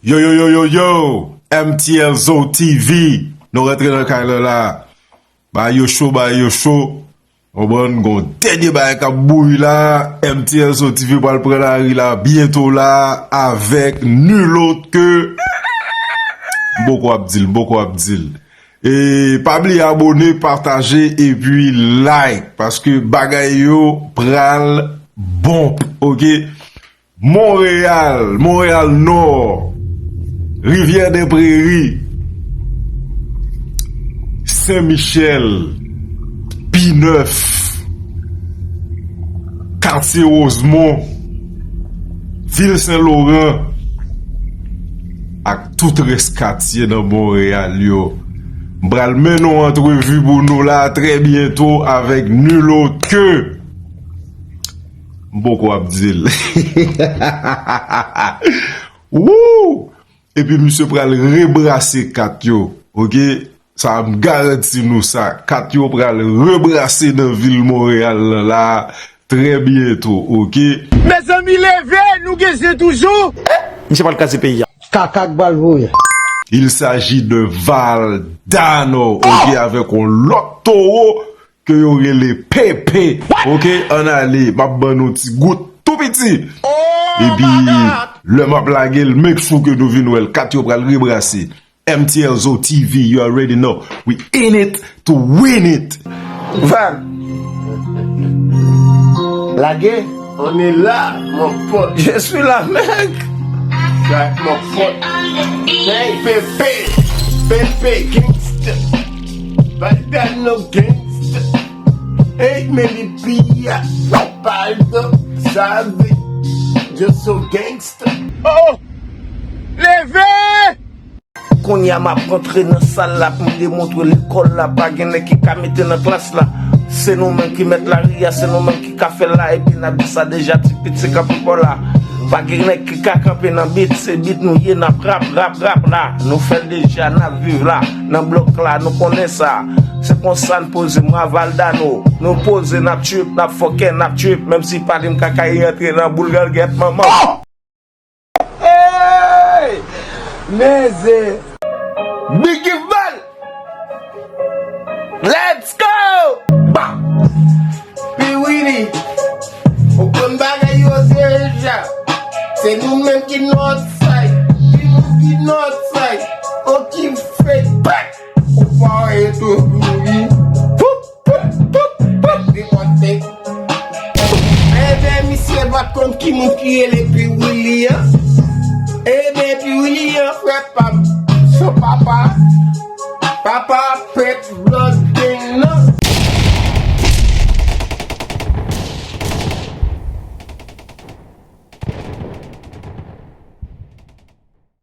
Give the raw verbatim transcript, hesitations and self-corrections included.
Yo, yo, yo, yo, yo! M T L Zo T V, nou rantre nan kay la la. Bagay yo cho, bagay yo cho. Konprann, gon dènye bagay k ap bouyi la. M T L Zo T V pral pran lari la byento la avèk nul autre que, m poko ap di l, m poko ap di l. E pa bliye abòne, pataje epi like, paske bagay yo pral bon, oke? Monreyal, Monreyal Nò, Rivyè dè Preri, Sen Michèl, Pinèf, Katye Wozmon, Vil Sen Loran, ak tout rès katye nan Monreyal yo. M pral mennen yon antrevi pou nou la trè byento avèk nul autre que, m poko ap di l. Woo! Epi misye pral rebrase kat yo, oke? Sa a m garanti nou sa. Kat yo pral rebrase nan vil Monreyal lan la trè byento, oke? Mezanmi, leve, nou gen zen toujou. Misye pral kraze peyi a. Kaka k pral voye. Il s'agit de Valdano, oke, avèk yon lòt towo ke yo rele Pepe. Oke, ann ale, m ap ban nou ti gout tou piti. Epi, lè m ap lage l, make sure ke nou vin wè l. Kat yo pral rebrase. M T L Zo T V, you already know. We in it to win it. Van. Lage. On est là, mon pote. Je suis là, mec. Mon pote. Hey, Pepe. Pepe, gangster. Valdano gangster. Hey, Melipia. Pardon, Savage. Just so gangster. Oh! Leve! Kounye a m ap rantre nan sal la pou m demontre lekòl la pa gen nèg ki ka mete nan klas la. Se nou menm ki mèt lari a, se nou menm ki ka fè l la, epi n ap di sa deja, ti pit se kanpe bò la. Pa gen nèg ki ka kanpe nan bit, se bit nou ye, n ap rap, rap, rap la. Nou fè l deja, n ap viv la. Nan blòk la, nou konnen sa. Se konsa n poze, mwa Valdano. Nou poze, n ap trip, n ap fòkè, n ap trip. Menm si pale m kaka, e rantre nan boul galgèt manman. Hey! Mezanmi. Biggie Val. Let's go! Ba! Pi Willy. Ou konn bagay yo deja. Se nou menm ki Northside. Pi nou ki Northside. Okipe. Ou pa wè tou. Poup! Poup, poup, poup. Li monte. Ebyen, misye pa t konn ki moun ki rele Pi Willy an. Ebyen, Pi Willy an, frè pa m. Son papa. Papa.